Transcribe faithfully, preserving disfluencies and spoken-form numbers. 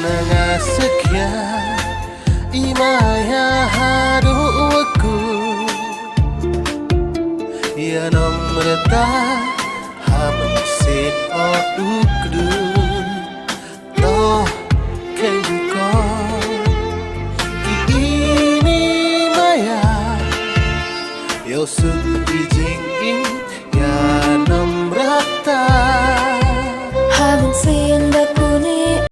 Nga sakhiat i maya hadooh wa kut, yanom rta ha mynsiem o u kdu.